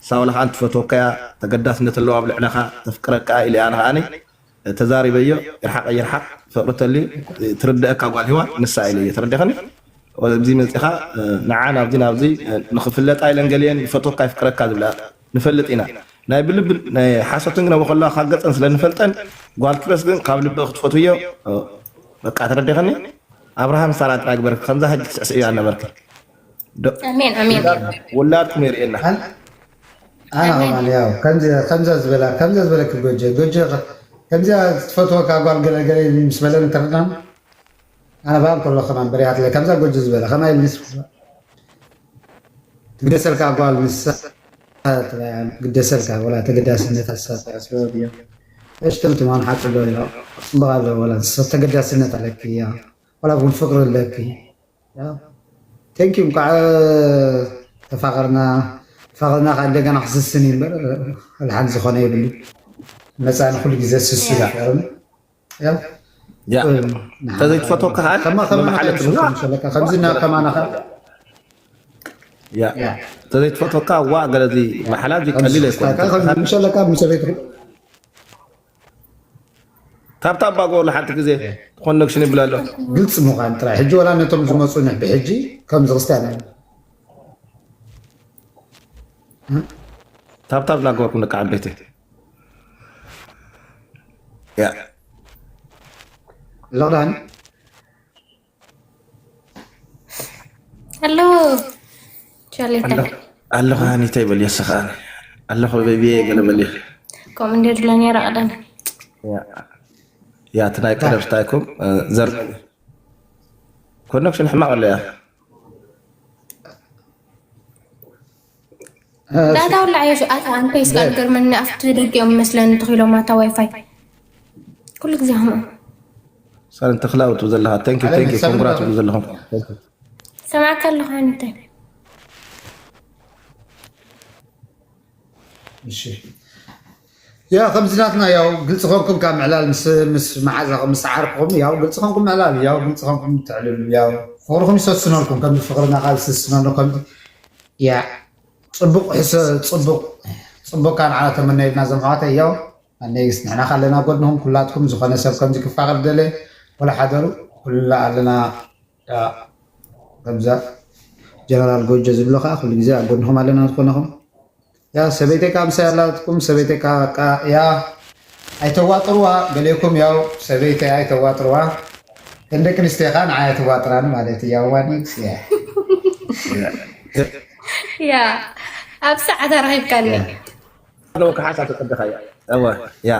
ሳውላ ከዓ ትፈትወካ እያ ተገዳስነት ኣለዋ ኣብ ልዕለኻ ተፍቅረካ ኢለ ኣነ ከዓ ተዛሪበዮ ይርሓቕ ይርሓቕ ፍቕሪ ተልዩ ትርድአካ ጓል ሂዋ ንሳ ኢለዮ ተረዲኸኒ ኣብዚ መፂኻ ንዓ ናብዚ ናብዚ ንኽፍለጣ ኢለን ገሊአን ይፈትወካ ይፍቅረካ ዝብላ ንፈልጥ ኢና ናይ ብልብን ናይ ሓሶትን ግን ኣብ ከለዋ ካብ ገፀን ስለ ንፈልጠን ጓል ክረስ ግን ካብ ልቢ ክትፈትውዮ በቃ ተረዲኸኒ ኣብርሃም ሳራ ጥራይ ግበር ከምዛ ሕጂ ትስዕስዕያ ነበርክ ኣሜን ኣሜን ውላድኩም የርእየና ኣነ ከማን ያው ከምዚ ከምዛ ዝበላ ከምዛ ዝበለክ ጎጀ ጎጀ ከምዚያ ትፈትወካ ጓል ገለገለ ምስ በለን ተረዳም ኣነ ባን ከሎ ከማን በሪሃትለ ከምዛ ጎጀ ዝበለ ከማይ ምስ ትግደሰልካ ጓል ንሳ ግደሰልካ ወላ ተገዳስነት ኣሳብ ስበብ እዮ። እሽተም ትማን ሓቂ ዶ እዮ። ጽቡቕ ኣሎ ወላ ሰብ ተገዳስነት ኣለኪ እዮ። ወላ እውን ፍቅሪ ኣለኪ እዮ። Thank you እንኳዕ ተፋቀርና። ተፋቀርና ካብ እንደገና ክስስን እዩ እምበር፣ ኣልሓን ዝኾነ የብሉ። መጻኒ ኩሉ ግዜ ስሱ ይፈርም። ያ ተዘይትፈትወካ ከዓ መመሓለት ንዋ። ከምዚ እና ከማና ከ ያ ተዘይትፈትወካ ዋ ገለዚ መሓላ እዚ ቀሊል ኣይኮነ። ምሸለካ ምሰበይት ታብታብ ባጎ ለሓንቲ ግዜ ኮኔክሽን ይብላ ኣሎ። ግልጽ ምዃን ጥራይ። ሕጂ ወላ ነቶም ዝመፁ ንሕቢ ሕጂ ከምዚ ክስታይ ኣለና። ታብታብ እናገበርኩም ደቂ ዓበይቲ ያ ሎክዳን ኣሎ ቻሌታ ኣለኹ ሃኒተይ በል የስኻ ኣለኹ ቤቢየ ገለ በል ከምኡ እንደ ድለ ነይረ ቀደም ያ እቲ ናይ ቀደም ስታይኩም ዘር ኮኔክሽን ሕማቕ ኣሎ ያ ዳታ ውላ ዓየሹ ኣታ ኣንተ ይስላል ገርመኒ ኣብቲ ደጊኦም መስለኒ ተኺሎም ኣታ ዋይፋይ ኩሉ ግዜ ከምኡ ሳለን ተኽላው ትብል ዘለኻ thank you thank you ኮንግራ ትብሉ ዘለኹም ሰማዕካ ኣለኹ ኣንተ እሺ ያ ከምዚ ናትና ያው ግልፂ ኮንኩም ካብ ምዕላል ምስ ምስ መሓዛኹም ምስ ዓርክኹም ያው ግልፂ ኮንኩም ምዕላል ያው ግልፂ ኮንኩም ትዕልሉ ያው ፍቅርኹም ይሰስነልኩም ከምዚ ፍቅርና ካብ ዝስስነሉ ከምዚ ያ ፅቡቅ ሕሰ ፅቡቅ ፅቡቅ ካን ዓላ ተመነየልና ዘምሓዋተ ያው ኣነይስ ንሕና ካለና ጎድንኹም ኩላትኩም ዝኾነ ሰብ ከምዚ ክፋቀር ደለ ወላ ሓደሩ ኩላ ኣለና ከምዛ ጀነራል ጎጆ ዝብሎ ከዓ ኩሉ ግዜ ኣብ ጎድንኹም ኣለና ዝኾነኹም ያ ሰበይተይ ከዓ ምሳይ ኣላትኩም ሰበይተይ ከዓ ያ ኣይተዋጥርዋ ገሌኩም ያው ሰበይተይ ኣይተዋጥርዋ ከም ደቂ ኣንስትዮ ከዓ ንዓይ ኣይተዋጥራን ማለት እዩ ያው ዋኒ ያ ኣብ ሰዓት ኣረኺብካኒ ኣለዎ ከሓሳ ተቀደኻ እያ እወ ያ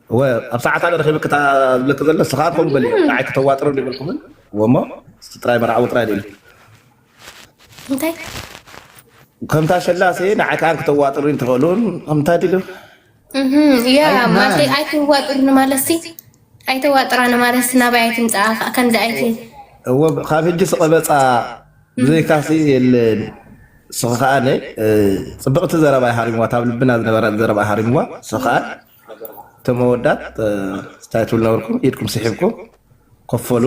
እወ ኣብ ሰዓታ ረኺብክ እታ ዝብለክ ዘሎ ስኻ ኮን በል ንዓይ ከተዋጥሮ ይብልኩምን እወ እሞ እስቲ ጥራይ መርዓዊ ጥራይ ኢሉ እንታይ ከምታ ሸላሴ ንዓይ ከዓን ከተዋጥሩን ትኽእሉን ከምታ ድሉ እህ፣ ያ ማለት ኣይትዋጥርኒ ማለት ሲ ኣይተዋጥራኒ ማለት ሲ ናባይ ኣይትምፃኣ ከምዚ ኣይቲ እወ ካብ ሕጂ ስቐበፃ ብዘይካሲ የለን ስኸ ከዓነ ፅብቕቲ ዘረባ ሃሪምዋ ታብ ልብና ዝነበረ ዘረባ ሃሪምዋ ስኸ ከዓን እቶም ኣወዳት ስታይ ትብል ነበርኩም ኢድኩም ስሒብኩም ከፈሉ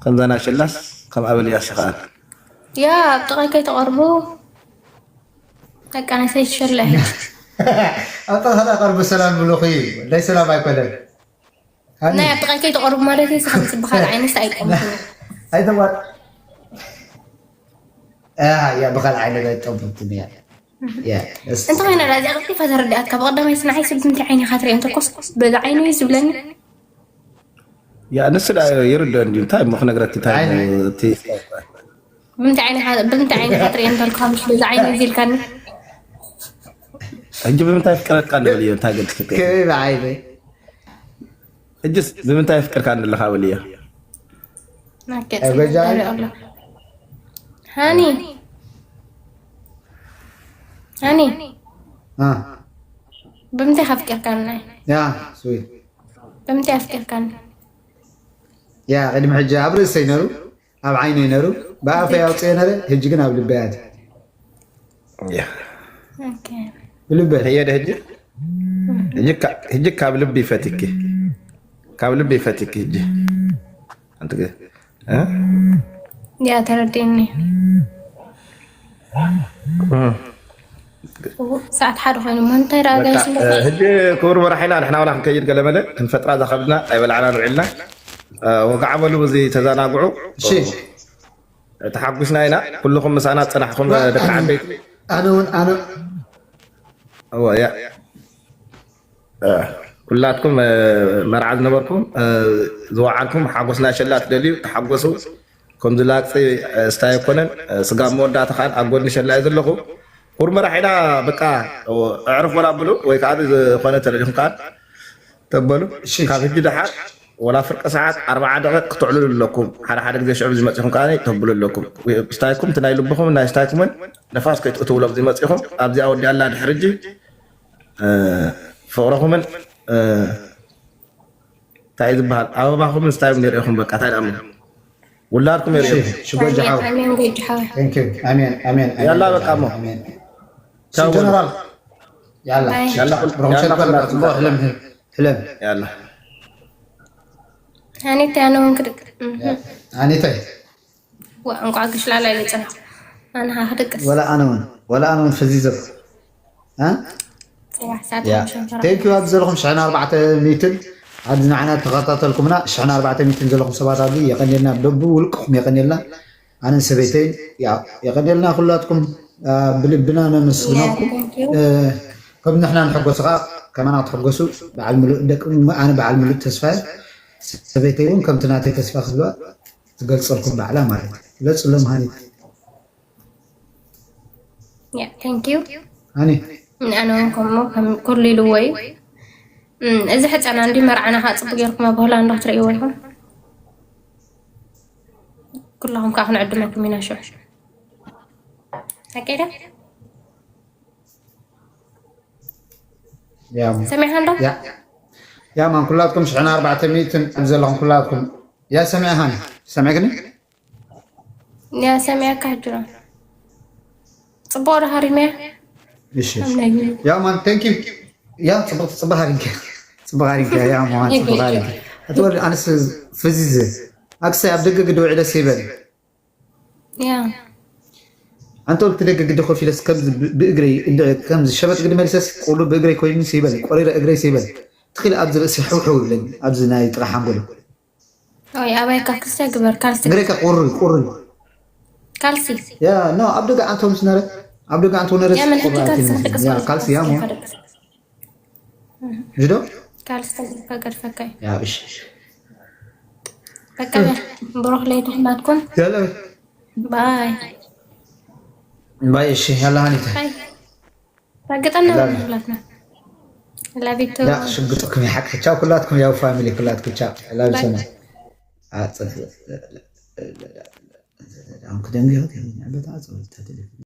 ከምዛ ናይ ሸላስ ከም ኣበል እያ ስኸ ከዓን ያ ኣብ ጥቓይ ከይተቐርቡ ደቂ ኣንስተይቲ ሸላ እዩ ኣብ ጥቓ ከይተቐርቡ ሰላም ብሉኺ ናይ ሰላም ኣይኮነን ናይ ኣብ ጥቓይ ከይተቐርቡ ማለት እዩ ስኸ ምስ ብኻል ዓይነስ ኣይጠምቱ ኣይተዋጥ ያ ብኻል ዓይነት ኣይጠምቱ እያ እንተ ኮይነ ዳ እዚኣ ቀልጢፋ ተረዲኣትካ ብቐዳማይ ስንዓይ ሰብ ብምንታይ ዓይኒ ኢኻ ትሪኦ እንተኮስ በዚ ዓይኑ እዩ ዝብለኒ ያ ንስ ዳ ይርድኦ እንዲ እንታይ እሞ ክነግረክ እንታይ እቲ ብምንታይ ዓይኒ ኢኻ- ብምንታይ ዓይኒ ኢኻ ትሪኦ እንተልካ ምሽ በዚ ዓይኑ እዩ ኢልካኒ ሕጂ ብምንታይ ፍቅረካ ንብል እዩ እንታይ ገድፍክ ከመይ ብዓይነይ ሕጅስ ብምንታይ ፍቅርካ ንለካ በል እያ ናከ ጽቡቅ ኣሎ ሃኒ ሃኒ አ ብምንታይ ካፍቅርካና ያ ስዊ ብምንታይ ኣፍቅርካና ያ ቅድሚ ሕጂ ኣብ ርእሰይ ነሩ ኣብ ዓይነይ ነሩ ብኣፈይ ኣውፅኦ ነረ ሕጂ ግን ኣብ ልበይ ኣትዩ ያ ኦኬ ብልበይ የደ ሕጂ ሕጂ ካ- ሕጂ ካብ ልቢ ይፈትኪ ካብ ልቢ ይፈትኪ ሕጂ ኣንቲ እ? ያ ተረዲእኒ ሰዓት ሓደ ኮይኑ እሞ እንታይ ደኣ ጋይስ ሕጂ ክቡር መራሒና ንሕና ዋላ ክንከይድ ገለመለ ክንፈጥራ ዘኸብድና ኣይበላዕና ንውዒልና ወጋዕ በሉ እዚ ተዘናግዑ እሺ ተሓጒስና ኢና ኩልኹም ምሳና ዝፀናሕኹም ደቂ ዓበይቲ ኣነ እውን ኣነ እወ ያ ኩላትኩም መርዓ ዝነበርኩም ዝወዓልኩም ሓጎስ ናይ ሸላ ትደልዩ ተሓጎሱ ከምዚ ላግፂ ስታይ ኣይኮነን ስጋ መወዳእታ ከዓ ኣብ ጎድኒ ሸላ እዩ ዘለኹ ኩር መራሒና በቃ ኣዕርፍ ወላ ብሉ ወይ ከዓ ዝኾነ ተደሊኹም ከዓ ተበሉ ካብ ሕጂ ደሓር ወላ ፍርቂ ሰዓት ኣርባዓ ደቂቕ ክትዕልሉ ኣለኩም። ሓደ ሓደ ግዜ ሽዑ ዝመፅኹም ከዓ ተብሉ ኣለኩም። ስታይኩም እቲ ናይ ልብኹም ናይ ስታይኩምን ነፋስ ከይትእትውሎም ዝመፅኹም ኣብዚ ኣወዲኣላ ድሕር እጂ ፍቕረኹምን እንታይ ዝበሃል ኣበባኹምን ስታይም ንርእኹም በቃ እንታይ ደኣ ውላድኩም የርእኹም። ሽጎጃ ሓው ኣሜን ጎጅ ሓው ቴንክ ዩ ኣሜን ኣሜን ኣሜን ያላ በቃ እሞ ኣሜን ቻው በሉ። ጀነራል ያላ ባይ። ያላ ብሮም ያላ ሸርበር ኩላችሁ ጽቡቅ ሕለም ሕለም ያላ ኣኔት ያነውን ክድቅ ኣኔታይ እንቋዕ ግሽላላ ይልፅና ኣንሃ ክድቅስ ወላ ኣነ እውን ወላ ኣነ እውን ፈዚዘ እ ፅባሕ ሰዓት ያ ሓሙሽተ ቴንክ ዩ ኣብዚ ዘለኹም ሽሕን ኣርባዕተ ሚትን ኣብዚ ንዓና ተኸታተልኩምና ሽሕን ኣርባዕተ ሚትን ዘለኹም ሰባት ኣብዚ የቐንየልና ብደቡ ውልቅኹም የቐንየልና ኣነን ሰበይተይን ያ የቐንየልና ኩላትኩም አ፣ ብልብና ነመስግነኩም Thank you. እ፣ ከም ንሕና ንሕጎስ ከዓ ከማና ክትሕጎሱ በዓል ምሉእ ደቂ ኣነ በዓል ምሉእ ተስፋ ሰበይተይ እውን ከምቲ ናተይ ተስፋ ክህልዋ ትገልፀልኩም ባዕላ ማለት እዩ ግለፅሎም ሃኒ Yeah, thank you. ሃኒ ኣነ እውን ከምኡ ከም ኩሉ ኢልዎ እዩ። እም፣ እዚ ሕፃን ኣንዲ መርዓና ከዓ ፅቡቅ ጌርኩም ኣብ ሆላንድ ክትርእይዎ ኢኹም። ኩላኹም ከዓ ክንዕድመኩም ኢና ሽዑ። ሓቂ ዶ? ያ ሰሚዕካ እንዶ? ያ ያ ማን ኩላትኩም ሽሕን ኣርባዕተ ሚእትን ኣብ ዘለኹም ኩላትኩም ያ ሰሚዕካኒ ሰሚዕክኒ ያ ሰሚዕካ ሕጂ ዶ? ፅቡቅ ዶ ሃሪመያ? እሺ ያ ማን ቴንክ ዩ ያ ፅቡቅ ፅቡቅ ሃሪንከ ፅቡቅ ሃሪንከ ያ ማን ፅቡቅ ሃሪንከ ኣትወል ኣነስ ፍዚዝ ኣክሰ ኣብ ደገ ግዲ ውዕለ ሲበል ያ ኣንተ ወልቲ ደገ ግዲ ኮፍ ኢለስ ከምዚ ብ- ብእግረይ እንድዒ ከምዚ ሸበጥ ግዲ መልሰስ ቁሉ ብእግረይ ኮይኑ ሲበል ቆሪረ እግረይ ሲበል ትኽእል ኣብዚ ርእሲ ሕውሕው ይብለኒ ኣብዚ ናይ ጥራሕ ሓንጎሎ ኦይ ኣባይ ካልሲ ግበር ካልሲ እግረይ ከ ቁሪ ቁሪ ካልሲ ያ ኖ ኣብ ደገ ኣንተ ምስ ነረ ኣብ ደገ ኣንተ ነረ ያ ምን ሕጂ ካልሲ ንደቅስ ያ ካልሲ ያ ሞ ጅዶ ካልሲ ተገድፈካ እዩ ያ እሺ በቃ ብሩክ ለይቲ ኩላትኩም ያለ ባይ ባይ እሺ ያለ ሃኒተ ባይ ረግጠና ኩላትና ላቢቶ ያ ሽግጥኩም ይሓቅ ቻው ኩላትኩም ያው ፋሚሊ ኩላትኩም ቻው ላብ ሰማይ ኣጽፍ ኣሁን ክደንግጥ በጣም ጸሎት